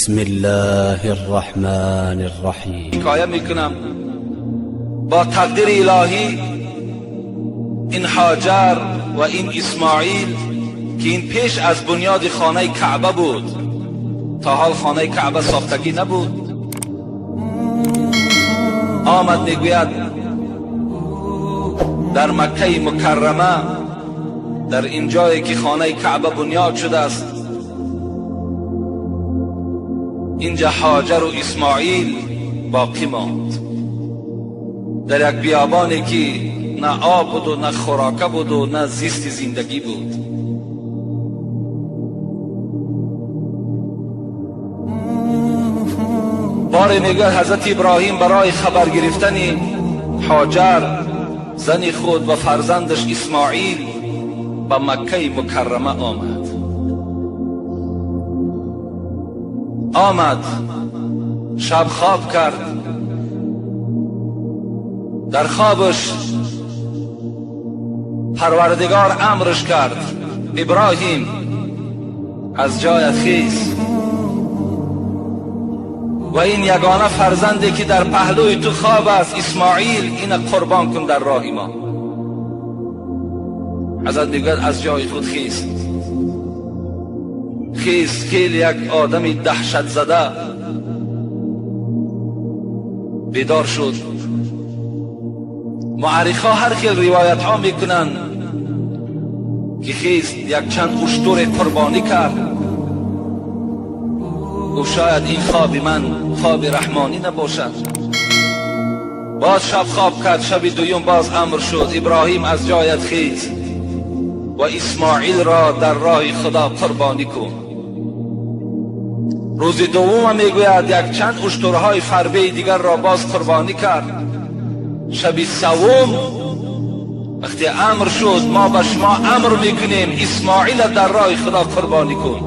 بسم الله الرحمن الرحیم. حکایه میکنم با تقدیر الهی این هاجر و این اسماعیل که این پیش از بنیاد خانه کعبه بود، تا حال خانه کعبه ساختگی نبود، آمد میگوید در مکه مکرمه، در این جایی که خانه کعبه بنیاد شده است، اینجا هاجر و اسماعیل باقی ماند در یک بیابانی که نه آب بود و نه خوراکه بود و نه زیست زندگی بود. باری میگوید حضرت ابراهیم برای خبر گرفتن هاجر زن خود و فرزندش اسماعیل به مکه مکرمه آمد. آمد شب خواب کرد، در خوابش پروردگار امرش کرد ابراهیم از جایت خیز و این یگانه فرزندی که در پهلوی تو خواب است اسماعیل، این قربان کن در راه ما. حضرت میگوید از جای خود خیز خیز، خیلی یک آدمی دهشت زده بیدار شد. معرخا هر خیل روایت ها میکنند که خیز یک چند اشتر قربانی کرد. گفت شاید این خواب من خواب رحمانی نباشد. باز شب خواب کرد، شب دوم باز امر شد ابراهیم از جایت خیز و اسماعیل را در راه خدا قربانی کن. روز دوم میگوید یک چند اشترهای فربه دیگر را باز قربانی کرد. شب سوم وقتی امر شد ما به شما امر میکنیم اسماعیل در راه خدا قربانی کن.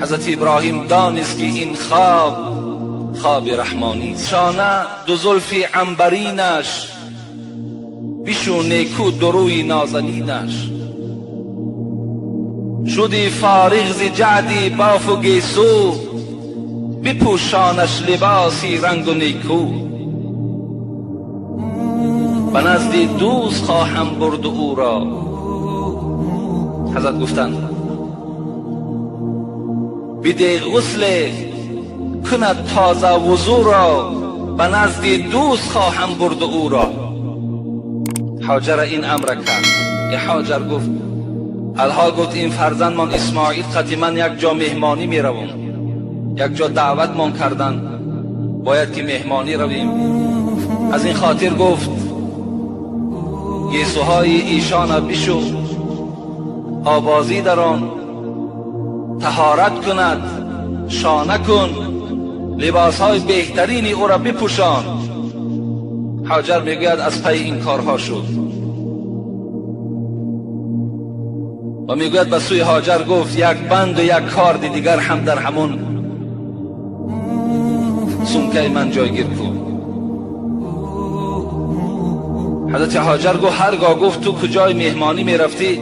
حضرت ابراهیم دانست که این خواب خواب رحمانی است. شانه دو زلف عنبرینش، بشو نیکو دروی نازنینش. شدی فارغ ز جعدی باف و گیسو، بپوشانش لباسی رنگ و نیکو. به نزد دوست خواهم برد او را. حضرت گفتند بده غسل کند تازه وضو را، به نزد دوست خواهم برد او را. هاجر این امر کرد. هاجر گفت الحال گفت این فرزندمان اسماعیل قطعی من یک جا مهمانی می روم، یک جا دعوت مان کردن، باید که مهمانی رویم. از این خاطر گفت گیسوهای ایشان بشو، آبازی در آن، طهارت کند، شانه کن، لباسهای بهترینی او را بپوشان. هاجر میگوید از پی این کارها شد و میگوید به سوی هاجر گفت یک بند و یک کارد دیگر هم در همون سمکه من جایگیر کن. حضرت هاجر گفت هرگاه گفت تو کجای مهمانی میرفتی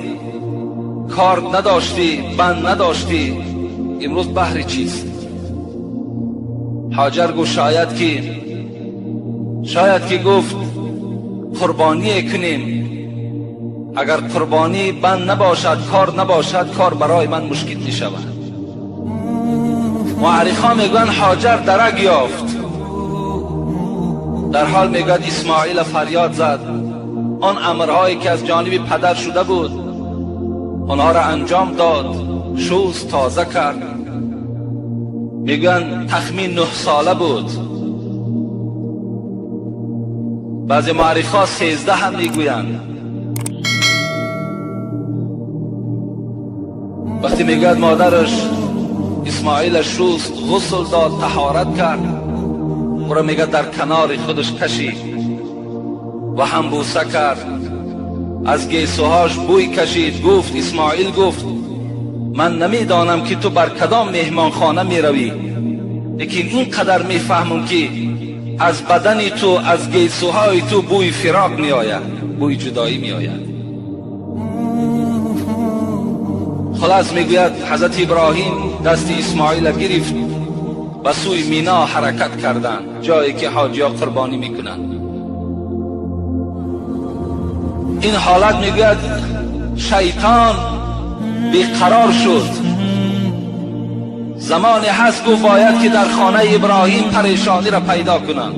کارد نداشتی، بند نداشتی، امروز بهر چیست؟ هاجر گفت شاید که گفت قربانی کنیم، اگر قربانی بند نباشد، کار نباشد، کار برای من مشکل می شود. معرخا میگویند هاجر درک یافت. در حال میگوید اسماعیل فریاد زد، آن امرهایی که از جانب پدر شده بود آنها را انجام داد، شوز تازه کرد. میگویند تخمین 9 ساله بود، بعضی معرخا 13 هم میگویند. وقتی میگوید مادرش اسماعیل شوست، غسل داد، طهارت کرد، او را میگه در کنار خودش کشید و هم بوسه کرد، از گیسوهاش بوی کشید. گفت اسماعیل گفت من نمیدانم که تو بر کدام مهمانخانه میروی، لیکن اینقدر میفهمم که از بدن تو، از گیسوهای تو بوی فراق میآید، بوی جدایی میآید. خلاص میگوید حضرت ابراهیم دست اسماعیل گرفت و سوی مینا حرکت کردند، جایی که حاجیا قربانی میکنند. این حالت میگوید شیطان بیقرار شد. زمانی هست گفت باید که در خانه ابراهیم پریشانی را پیدا کنم،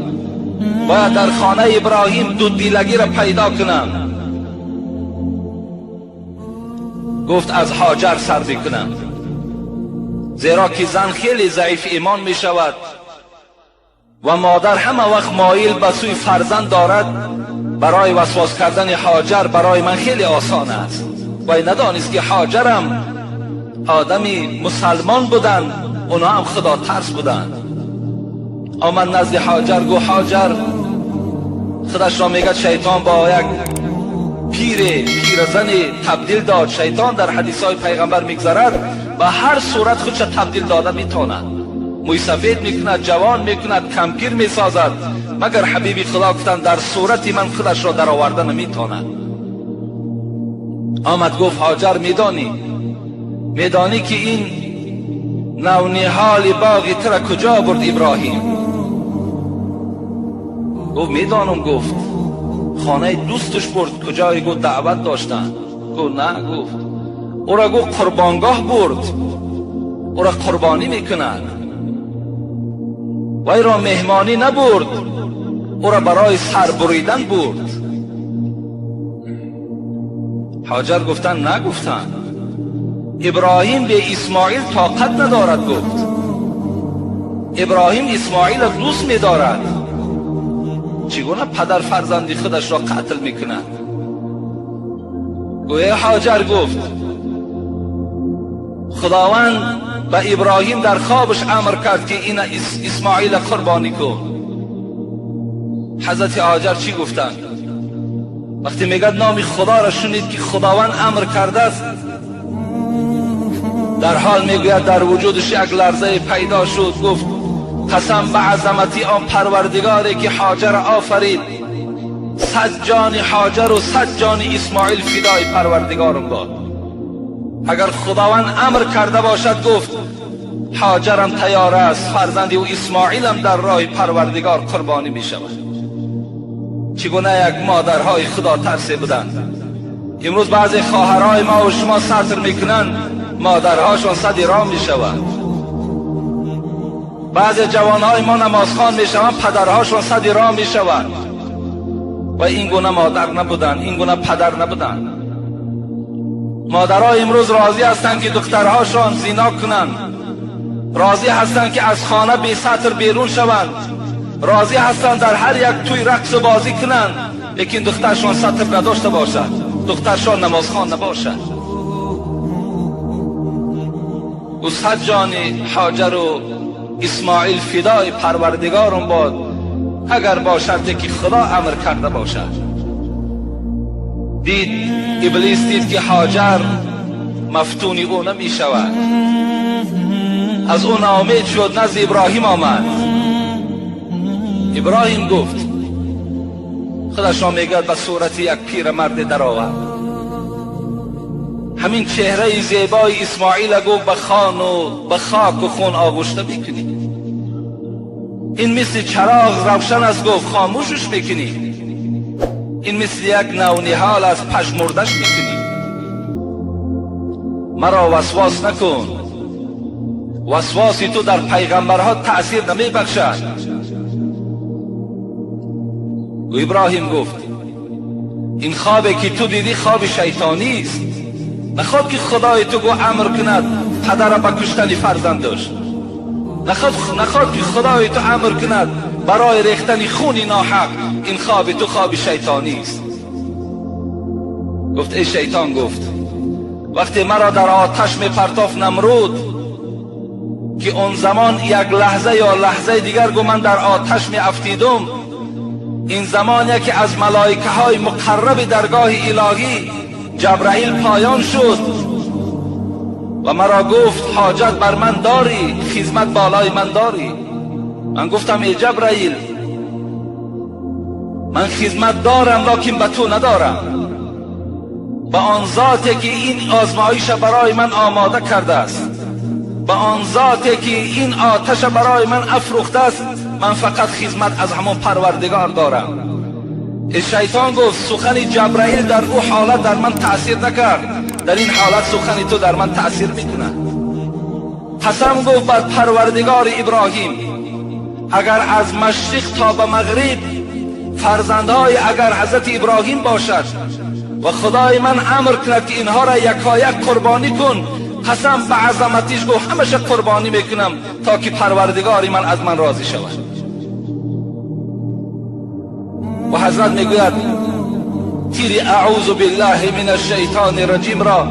باید در خانه ابراهیم دودیلگی را پیدا کنم. گفت از هاجر سر بکنم، زیرا که زن خیلی ضعیف ایمان می شود و مادر همه وقت مایل به سوی فرزند دارد. برای وسواس کردن هاجر برای من خیلی آسان است. و ندانست که هاجرم آدمی مسلمان بودند، اونا هم خدا ترس بودند. آمد نزد هاجر، گفت هاجر، خودش را میگه شیطان با یک پیرزن تبدیل داد. شیطان در حدیث های پیغمبر میگذرد و هر صورت خودش تبدیل داده میتواند. موی سفید میکند، جوان میکند، کمپیر میسازد، مگر حبیبی خدا گفتند در صورت من خودش را در آورده نمیتواند. آمد گفت هاجر، میدانی که این نونهال باغ تر کجا برد ابراهیم؟ گفت میدانم. گفت خانه دوستش برد، کجای؟ گفت دعوت داشتن. گفت نه. گفت او را گفت قربانگاه برد، او را قربانی میکند. وی را مهمانی نبرد، او را برای سر بریدن برد. هاجر گفتن نگفتن، ابراهیم به اسماعیل طاقت ندارد. گفت ابراهیم اسماعیل را دوست می‌دارد، چگونه پدر فرزندی خودش را قتل میکند؟ گویا هاجر گفت خداوند به ابراهیم در خوابش امر کرد که این اسماعیل قربانی کن. حضرت هاجر چی گفتند؟ وقتی میگد نام خدا را شنید که خداوند امر کرده است، در حال میگوید در وجودش یک لرزه پیدا شد. گفت قسم به عظمتی آن پروردگاری که هاجر آفرید، 100 جان هاجر و 100 جان اسماعیل فدای پروردگارم باد. اگر خداوند امر کرده باشد، گفت هاجرم تیار است، فرزند او اسماعیلم در راه پروردگار قربانی می شود. چگونه یک مادرهای خدا ترسی بودند. امروز بعضی خواهرهای ما و شما ستر میکنند، مادرهاشون صد رام می شود. بعضی جوانهای ما نمازخوان می شوند، پدرهاشون صد رام می شود. و این گونه مادر نبودند، این گونه پدر نبودند. مادرها امروز راضی هستند که دخترهاشان زینا کنند، راضی هستند که از خانه بی ستر بیرون شوند، راضی هستند در هر یک توی رقص و بازی کنند، لیکن دخترشان ستر نداشته باشد، دخترشان نمازخوان نباشد. او 100 جان هاجر و اسماعیل فدای پروردگارم باد، اگر با شرطی که خدا امر کرده باشد. دید ابلیس، دید که هاجر مفتون او نمی شود، از او ناامید شد، نزد ابراهیم آمد. ابراهیم گفت، خودش را میگد به صورت یک پیرمرد در آورد، همین چهره زیبای اسماعیل گفت به خان و به خاک و خون آغشته میکنی، این مثل چراغ روشن است، گفت خاموشش میکنی، این مثل یک نونهال از پژمردش میکنی. مرا وسواس نکن، وسواسی تو در پیغمبرها تأثیر نمیبخشد. و ابراهیم گفت این خوابی که تو دیدی خواب شیطانی است، نخواد که خدای تو گو امر کند پدر به کشتن فرزندش، نخواد که خدای تو امر کند برای ریختن خون ناحق، این خواب تو خواب شیطانی است. گفت ای شیطان، گفت وقتی مرا در آتش می پرتاف نمرود که اون زمان یک لحظه یا لحظه دیگر گو من در آتش می افتیدم، این زمان یکی از ملائکه های مقرب درگاه الهی جبرائیل پایان شد و مرا گفت حاجت بر من داری، خدمت بالای من داری. من گفتم ای جبرائیل، من خدمت دارم لکن به تو ندارم، به آن ذاتی که این آزمایش برای من آماده کرده است. به آن ذاتی که این آتش برای من افروخته است، من فقط خدمت از همون پروردگار دارم. شیطان گفت سخن جبرائیل در او حالت در من تأثیر نکرد، در این حالت سخن تو در من تأثیر میکند. قسم گفت بر پروردگار ابراهیم، اگر از مشرق تا به مغرب فرزندهای اگر حضرت ابراهیم باشد و خدای من امر کند که اینها را یکایک قربانی کن، قسم به عظمتش گفت همشه قربانی میکنم تا که پروردگار من از من راضی شود. و حضرت میگوید تیر اعوذ بالله من الشیطان الرجیم را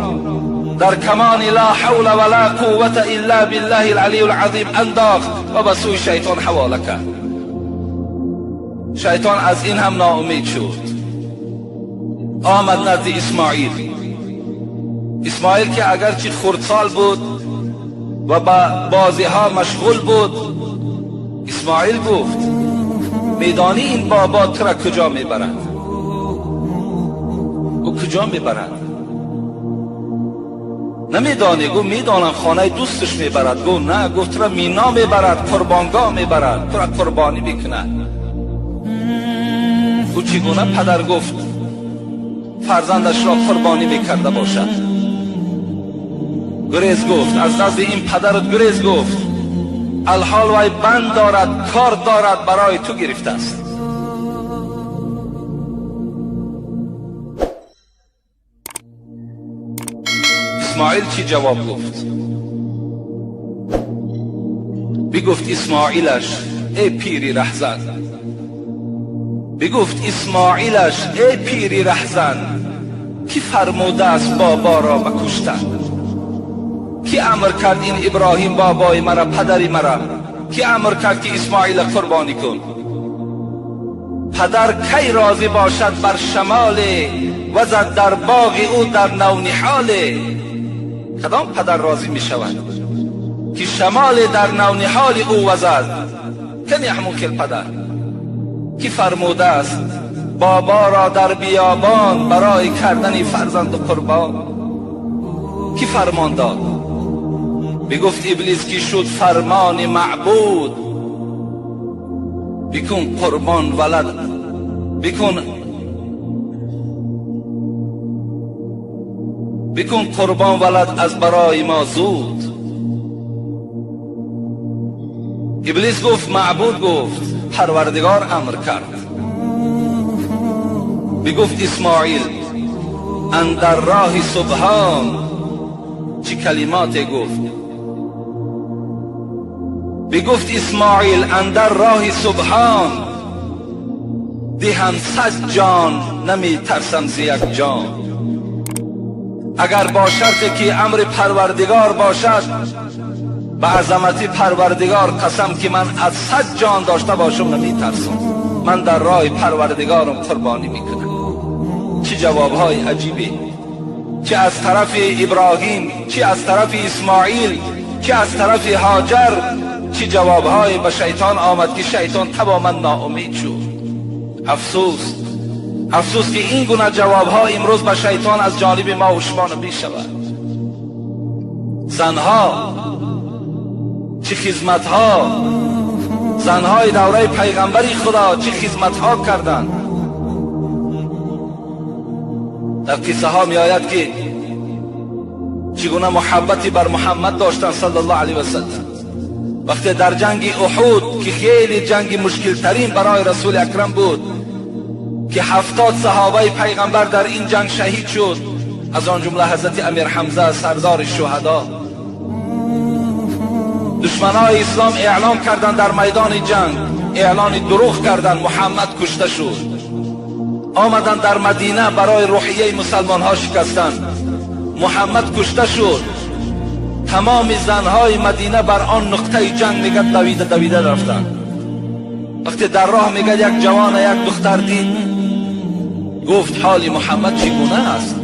در کمان لا حول ولا قوة الا بالله العلی العظیم انداخت و به سوی شیطان حواله کرد. شیطان از این هم ناامید شد، آمد نزد اسماعیل. اسماعیل که اگرچه خردسال بود و با بازی ها مشغول بود، اسماعیل گفت میدانی این بابا تو را کجا میبرد؟ او کجا میبرد؟ نمیدانی؟ گفت میدانم، خانه دوستش میبرد. گفت نه، گفت تو را مینا میبرد، قربانگاه میبرد، تو را قربانی میکند. او چگونه پدر گفت فرزندش را قربانی میکرده باشد؟ گریز گفت از نزد این پدرت گریز گفت، الحال وی بند دارد، کار دارد، برای تو گرفته است. اسماعیل چی جواب گفت؟ بگفت اسماعیلش ای پیری رهزن، بگفت اسماعیلش ای پیری رهزن، کی فرموده است بابا را بکشتن؟ کی امر کرد این ابراهیم بابای مرا، پدری مرا؟ کی امر کرد که اسماعیل قربانی کن؟ پدر کی راضی باشد بر شمال وزد در باغ او در نونهال؟ کدام پدر راضی می شود که شمال در نونهال او وزد؟ کنی همون کل پدر کی فرموده است بابا را در بیابان برای کردن فرزند قربان؟ کی فرمان داد؟ بگفت ابلیس که شد فرمان معبود، بکن قربان ولد، بکن قربان ولد از برای ما زود. ابلیس گفت معبود گفت پروردگار امر کرد. بگفت اسماعیل اندر راه سبحان، چه کلمات گفت؟ بگفت اسماعیل اندر راه سبحان، دهم صد جان نمی ترسم ز یک جان. اگر با شرط که امر پروردگار باشد، به عظمت پروردگار قسم که من از 100 جان داشته باشم نمی ترسم، من در راه پروردگارم قربانی میکنم. چه جوابهای عجیبی، چه از طرف ابراهیم، چه از طرف اسماعیل، چه از طرف هاجر، چه جوابهای به شیطان آمد که شیطان تماما ناامید شد. افسوس، افسوس که این گونه جوابها امروز به شیطان از جانب ما و شما نمی شود. زنها چه خدمتها، زنهای دوره پیغمبری خدا چه خدمتها کردند. در قصه ها می آید که چگونه محبتی بر محمد داشتند صلی الله علیه و سلم. وقتی در جنگ احد که خیلی جنگ مشکل ترین برای رسول اکرم بود که 70 صحابه پیغمبر در این جنگ شهید شد، از آن جمله حضرت امیر حمزه سردار شهدا. دشمنای اسلام اعلام کردند در میدان جنگ، اعلان دروغ کردند، محمد کشته شد. آمدند در مدینه برای روحیه مسلمان ها شکستند، محمد کشته شد. تمام زنهای مدینه بر آن نقطه جنگ میگه دویده دویده رفتند. وقتی در راه میگه یک جوان یک دختر دید، گفت حال محمد چگونه است؟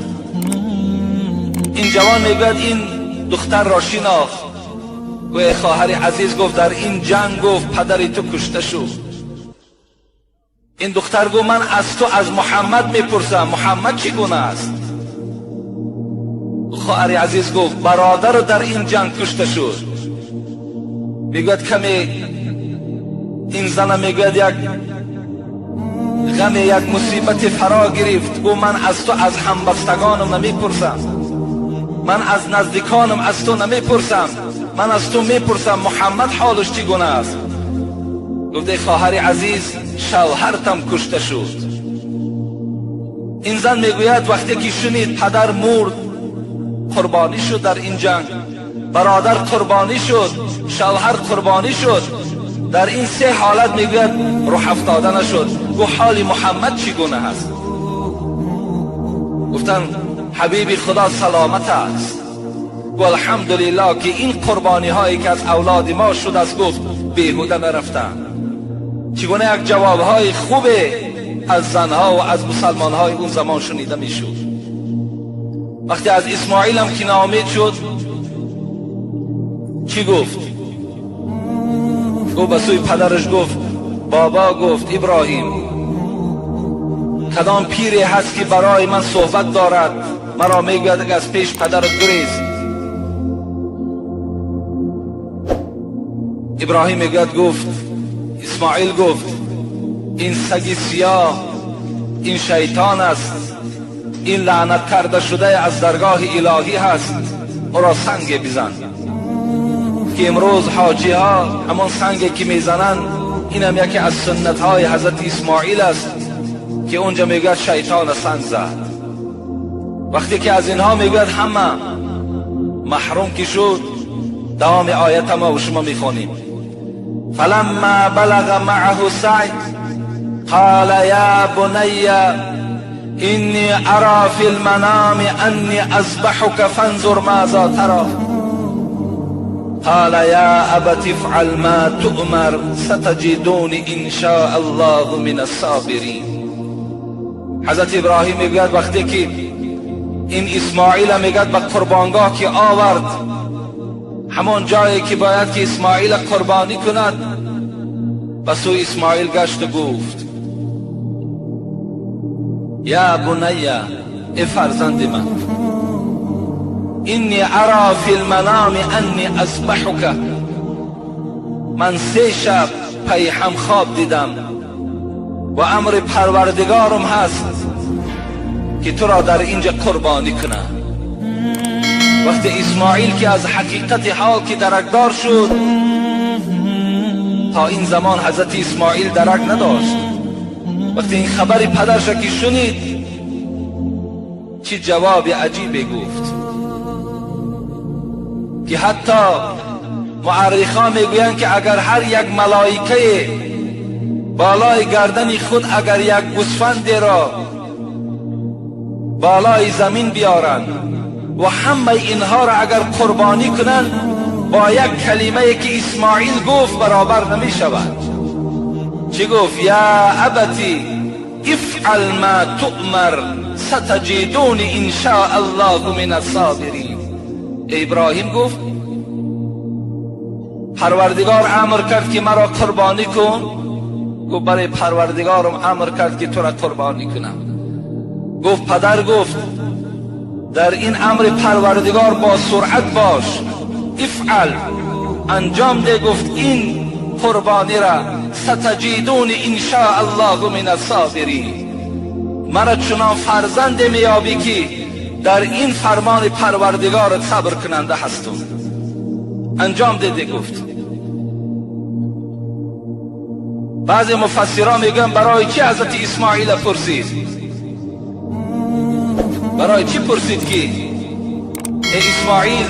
این جوان میگه این دختر را شناخت. گوی خواهر عزیز، گفت در این جنگ گفت پدر تو کشته شد. این دختر گفت من از تو از محمد میپرسم، محمد چگونه است؟ خواهر عزیز گفت برادر در این جنگ کشته شد. میگوید کمی این زن میگوید یک غم، یک مصیبت فرا گرفت. گفت من از تو، از همبستگانم نمیپرسم، من از نزدیکانم از تو نمیپرسم، من از تو میپرسم محمد حالش چگونه است؟ گفت ای خواهر عزیز، شوهرتم کشته شد. این زن میگوید وقتی که شنید پدر مرد، قربانی شد در این جنگ، برادر قربانی شد، شوهر قربانی شد، در این سه حالت میگوید روح افتاده نشد. گفت حال محمد چگونه است؟ گفتن حبیبی خدا سلامت است. گفت الحمدلله که این قربانی هایی که از اولاد ما شد است، گفت بیهوده نرفتن. چگونه یک جواب های خوب از زنها و از مسلمان های اون زمان شنیده میشد. وقتی از اسماعیل هم که ناامید شد چی گفت؟ گفت به سوی پدرش، گفت بابا، گفت ابراهیم، کدام پیری هست که برای من صحبت دارد، مرا میگوید از پیش پدرت گریز. ابراهیم میگوید گفت اسماعیل گفت این سگ سیاه، این شیطان است، این لعنت کرده شده از درگاه الهی هست، او را سنگ بزن. که امروز حاجی ها همان سنگی که میزنند، این هم یکی از سنت های حضرت اسماعیل است که اونجا میگوید شیطان سنگ زد. وقتی که از اینها میگوید همه محروم که شد، دوام آیت ما و شما میخوانیم: فلما بلغ معه السعی قال یا بنی إني أرى في المنام أني أذبحك فانظر ماذا ترى قال يا أبت افعل ما تؤمر ستجدوني إن شاء الله من الصابرين. حضرت ابراهیم میگوید وقتی که این اسماعیل میگوید به قربانگاه که آورد، همان جایی که باید که اسماعیل قربانی کند، به سوی اسماعیل گشت و گفت یا بنی، ای فرزند من، إني أرى في المنام أني أذبحك، من 3 شب پی هم خواب دیدم و امر پروردگارم هست که تو را در اینجا قربانی کنم. وقتی اسماعیل که از حقیقت حال که درکدار شد، تا این زمان حضرت اسماعیل درک نداشت، وقتی این خبر پدرش که شنید چه جواب عجیبی گفت که حتی مورخان میگویند که اگر هر یک ملائکه بالای گردن خود اگر یک گوسفند را بالای زمین بیارند و همه اینها را اگر قربانی کنند، با یک کلمه که اسماعیل گفت برابر نمی شود. چی گفت؟ یا أبت افعل ما تؤمر ستجدوني إن شاء الله من الصابرين. ابراهیم گفت پروردگار امر کرد که مرا قربانی کن. گفت برای پروردگارم امر کرد که تو را قربانی کنم. گفت پدر گفت در این امر پروردگار با سرعت باش، افعل انجام ده، گفت این قربانی را، ستجدوني إن شاء الله من الصابرين، مرا چنان فرزند میابی که در این فرمان پروردگار صبر کننده هستم. انجام ده. گفت بعضی مفسران میگن برای چی حضرت اسماعیل پرسید؟ برای چی پرسید که ای اسماعیل،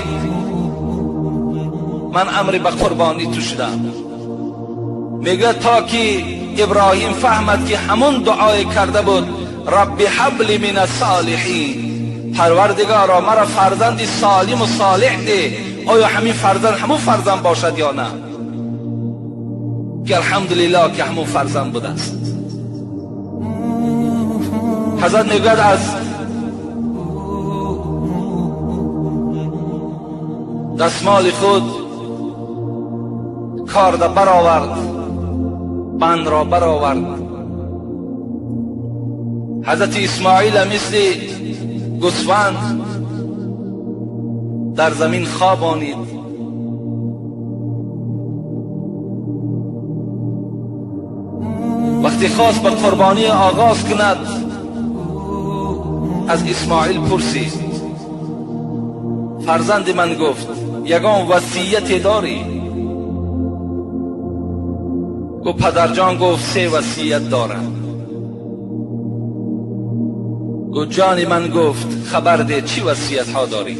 من امر به قربانی تو شدم؟ میگه تا که ابراهیم فهمد که همون دعای کرده بود رب هب لی من الصالحین، پروردگارا مرا فرزندی سالم و صالح ده، آیا همین فرزند همون فرزند باشد یا نه؟ که الحمدلله که همون فرزند بوده است. حضرت میگوید از دستمال خود کارد برآورد، بند را برآورد. حضرت اسماعیل مثل گوسفند در زمین خوابانید. وقتی خواست به قربانی آغاز کند، از اسماعیل پرسید: فرزند من، گفت، یگان وصیت داری؟ گفت پدرجان، گفت سه وصیت دارم. گفت جان من، گفت خبر ده، چی وصیت ها داری؟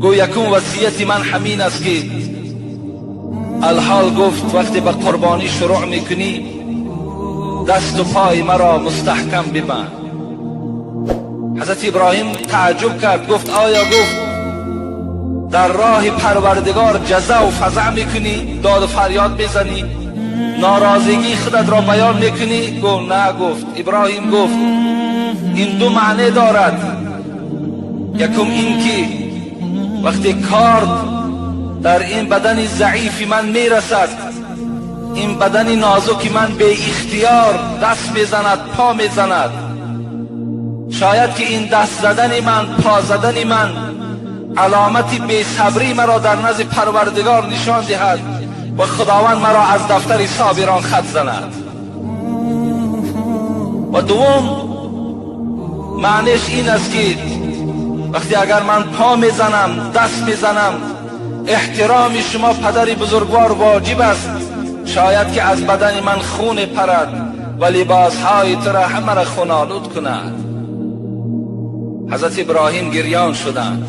گفت یکم وصیت من همین است که الحال، گفت، وقتی به قربانی شروع میکنی، دست و پای مرا مستحکم ببند. حضرت ابراهیم تعجب کرد، گفت آیا، گفت، در راه پروردگار جزع و فزع میکنی، داد و فریاد میزنی، ناراضگی خودت را بیان میکنی؟ گفت نه. گفت ابراهیم، گفت این دو معنی دارد. یکم این که وقتی کارد در این بدن ضعیف من میرسد، این بدن نازک من به اختیار دست میزند، پا میزند. شاید که این دست زدن من، پا زدن من علامت بیصبری مرا در نزد پروردگار نشان دهد و خداوند مرا از دفتر صابران خط زند. و دوم معنیش این است که وقتی اگر من پا میزنم، دست میزنم، احترام شما پدر بزرگوار واجب است. شاید که از بدن من خون پرد و لباس های تو را همه را خون آلود کند. حضرت ابراهیم گریان شدند،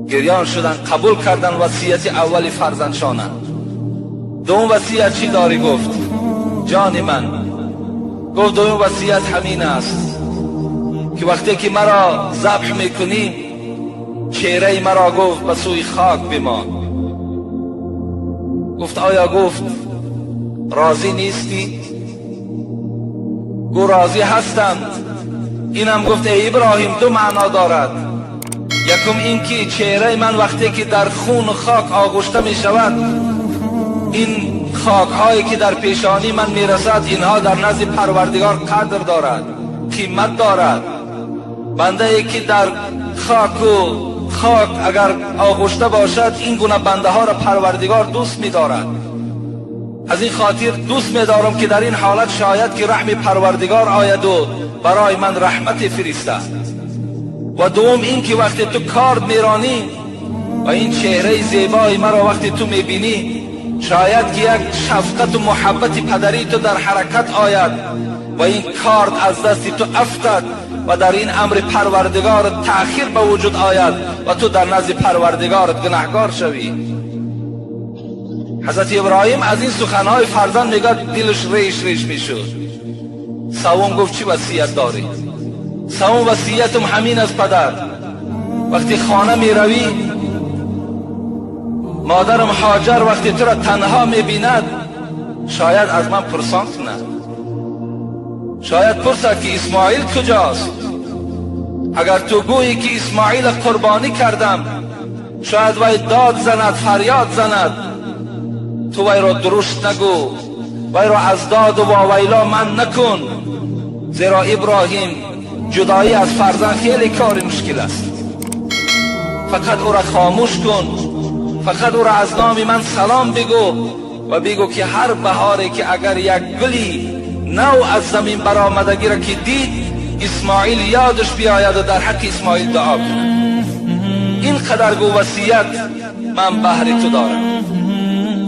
گریان شدند، قبول کردن وصیت اول فرزندشانه. دوم وصیت چی داری؟ گفت جان من، گفت دوم وصیت همین است که وقتی که مرا ذبح میکنی، چهره مرا، گفت، به سوی خاک بمان. گفت آیا، گفت، راضی نیستی؟ گفت راضی هستم. اینم گفت ای ابراهیم دو معنا دارد. یکم این که چهره من وقتی که در خون و خاک آغشته می شود، این خاک هایی که در پیشانی من میرسد، اینها در نزد پروردگار قدر دارد، قیمت دارد. بنده ای که در خاک و خاک اگر آغشته باشد، این گونه بنده ها را پروردگار دوست می دارد. از این خاطر دوست می دارم که در این حالت شاید که رحم پروردگار آید و برای من رحمت فرستد. و دوم این که وقتی تو کارد میرانی و این چهره زیبای مرا وقتی تو میبینی، شاید که یک شفقت و محبت پدری تو در حرکت آید و این کارد از دست تو افتد و در این امر پروردگار تأخیر به وجود آید و تو در نزد پروردگارت گناهکار شوی. حضرت ابراهیم از این سخنهای فرزند میگه دلش ریش ریش میشد. سوم گفت چی وصیت داری؟ سوم وصیتم همین است پدر، وقتی خانه میروی، مادرم هاجر وقتی تو را تنها میبیند، شاید از من پرسان کند، شاید پرسد که اسماعیل کجاست. اگر تو گویی که اسماعیل قربانی کردم، شاید وی داد زند، فریاد زند. تو وی را درشت نگو، وی را از داد و واویلا منع نکن، زیرا ابراهیم جدایی از فرزند خیلی کار مشکل است. فقط او را خاموش کن، فقط او را از نام من سلام بگو و بگو که هر بهاری که اگر یک گلی نو از زمین برآمدگی را که دید، اسماعیل یادش بیاید و در حق اسماعیل دعا کند. این قدر گو وصیت من بهر تو دارم.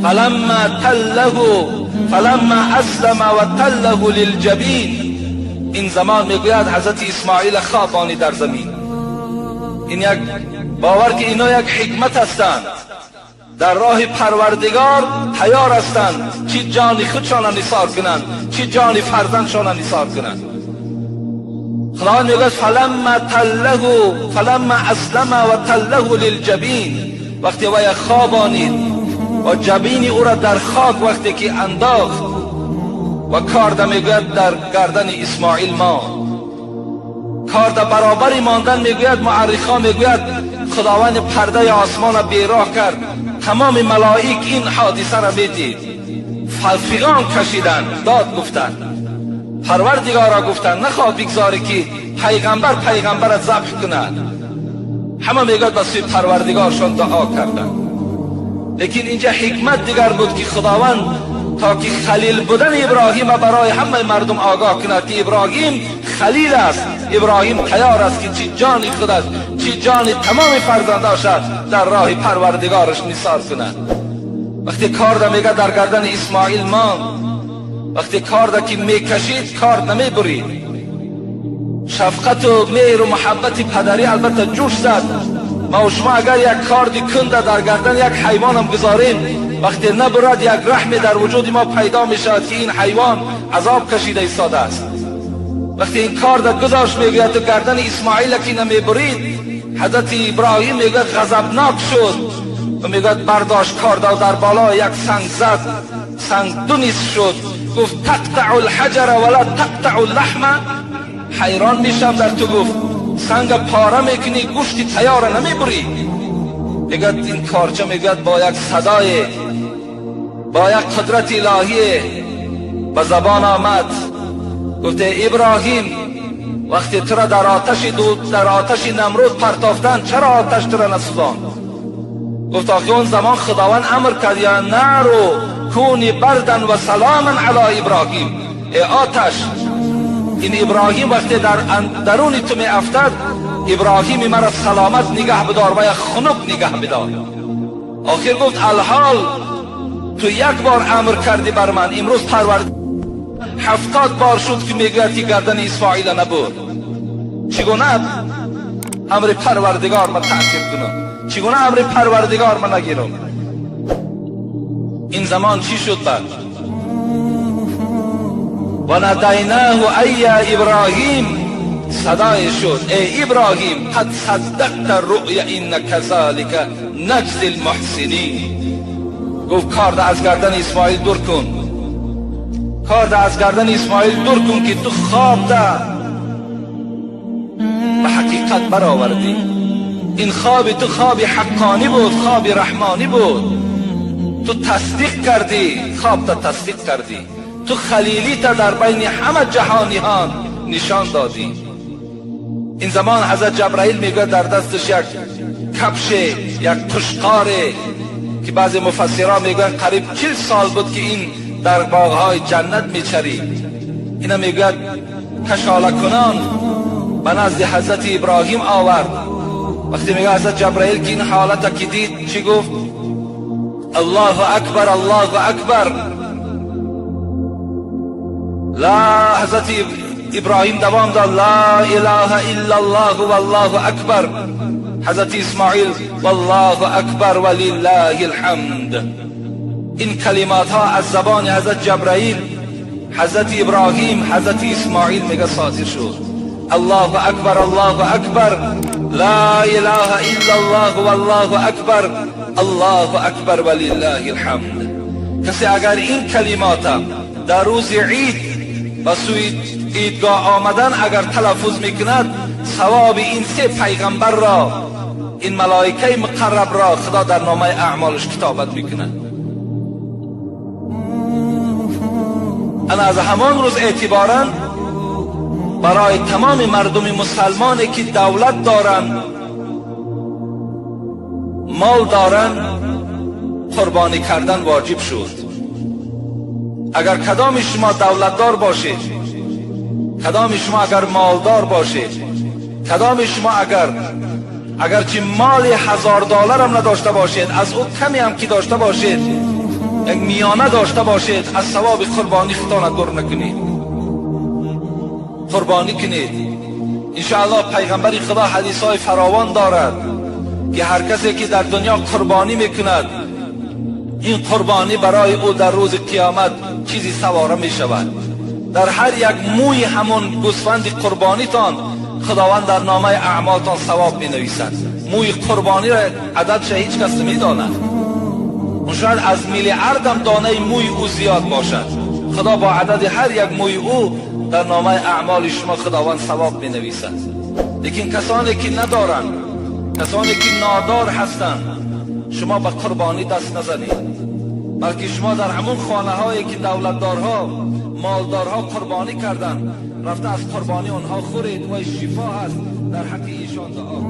فلما تله فلما اسلم و تله للجبین. این زمان میگوید حضرت اسماعیل خوابانی در زمین. این یک باور که اینا یک حکمت هستند، در راه پروردگار تیار هستند چی جان خودشان نثار کنند، چی جان فرزندشان نثار کنند. خداوند میگه فلما تله فلما اسلم و تله للجبین. وقتی وی خوابانید و جبین او را در خاک وقتی که انداخت و کارد میگوید در گردن اسماعیل ماند. کارد برابری ماندن، میگوید مورخا میگوید خداوند پرده آسمان را بیراه کرد. تمام ملائک این حادثه را بدید، فغان کشیدند، داد گفتند، پروردگارا، گفتند نخواه بگذاری که پیغمبر پیغمبر ذبح کند. همه میگوید به سوی پروردگارشان دعا کردند. لیکن اینجا حکمت دیگر بود که خداوند تا که خلیل بودن ابراهیم برای همه مردم آگاه کند که ابراهیم خلیل است. ابراهیم تیار است که چی جان خودش، چی جان تمام فرزنداش در راه پروردگارش نثار کند. وقتی کارد میگه در گردن اسماعیل ماند، وقتی کارد که میکشید کارد نمیبرید. شفقت و مهر و محبت پدری البته جوش زد. ما و شما اگر یک کارد کنده در گردن یک حیوان هم گذاریم، وقتی نبرد یک رحم در وجود ما پیدا می شود که این حیوان عذاب کشیده ایستاده است. وقتی این کارد گذاشت میگوید تو گردن اسماعیل که نمیبرید، حضرت ابراهیم میگوید غضبناک شد و میگوید برداشت کارد و در بالا یک سنگ زد، سنگ دو نصف شد. گفت تقطع الحجر ولا تقطع اللحم. حیران میشم در تو، گفت سنگ پاره میکنی گوشت تیار نمیبری. میگوید این کارچه میگوید با یک صدای، با یک قدرت الهی به زبان آمد، گفته ابراهیم وقتی تو را در آتش دود، در آتش نمرود پرتافتن، چرا آتش تو را نسوزاند؟ گفت آخه اون زمان خداوند امر کرد یا نار کونی بردا و سلاما علی ابراهیم. ای آتش، این ابراهیم وقتی در درون تو می افتد، ابراهیم مرا سلامت نگه بدار و یا خنک نگه بدار. آخر گفت الحال تو یک بار امر کردی بر من، امروز پرورد 70 بار شد که میگوید که گردن اسماعیل نبود. چگونه امر پروردگار من تعقیب کنم؟ چگونه امر پروردگار من نگیرم؟ این زمان چی شد بعد؟ و ندیناه ای ابراهیم، صدای شد ای ابراهیم قد صدقت الرؤیا ان كذلك نجزی المحسنین. گفت کارد از گردن اسماعیل دور کن، کارد از گردن اسماعیل دور کن که تو خواب ده به حقیقت برآوردی. این خواب تو خواب حقانی بود، خواب رحمانی بود. تو تصدیق کردی، خواب تا تصدیق کردی، تو خلیلی تا در بین همه جهانیان نشان دادی. این زمان حضرت جبرائیل میگه در دستش یک کفش، یک قشقار که بعضی مفسران میگن قریب 40 سال بود که این در باغهای جنت میچرید. اینا میگوید کشاله کنان به نزد حضرت ابراهیم آورد. وقتی میگه حضرت جبرائیل که این حالت که دید چی گفت؟ الله اکبر، الله اکبر. لا، حضرت ابراهیم دوام داد لا اله الا الله والله اکبر. حضرت اسماعیل والله اکبر ولله الحمد. این کلمات ها از زبان حضرت جبرائیل، حضرت ابراهیم، حضرت اسماعیل میگه صادر شد. الله اکبر، الله اکبر، لا اله الا الله والله اکبر، الله اکبر ولله الحمد. کسی اگر این کلمات در روز عید و سوی عیدگاه آمدن اگر تلفظ میکند، ثواب این سه پیغمبر را، این ملائکه مقرب را خدا در نامه اعمالش کتابت میکند. انا از همان روز اعتبارا برای تمام مردم مسلمانی که دولت دارند، مال دارند، قربانی کردن واجب شد. اگر کدام شما دولتدار باشید، کدام شما اگر مالدار باشید، کدام شما اگرچه مال $1000 هم نداشته باشید، از او کمی هم که داشته باشید، یک میانه داشته باشید، از ثواب قربانی خودتان دور نکنید، قربانی کنید. انشاءالله پیغمبر خدا حدیث های فراوان دارد که هر کسی که در دنیا قربانی میکند، این قربانی برای او در روز قیامت چیزی سواره می شود. در هر یک موی همون گوسفند قربانیتان خداوند در نامه اعمالتان ثواب می نویسد. موی قربانی را عددش هیچ کس نمی داند. اون شاید از میلیاردم دانه موی او زیاد باشد. خدا با عدد هر یک موی او در نامه اعمال شما خداوند ثواب می نویسد. لیکن کسانی که ندارند، کسانی که نادار هستند، شما به قربانی دست نزنید، بلکه شما در همون خانه هایی که دولتدارها، مالدارها قربانی کردند، رفته از قربانی آنها خورید و شفا هست در حق ایشان دعا.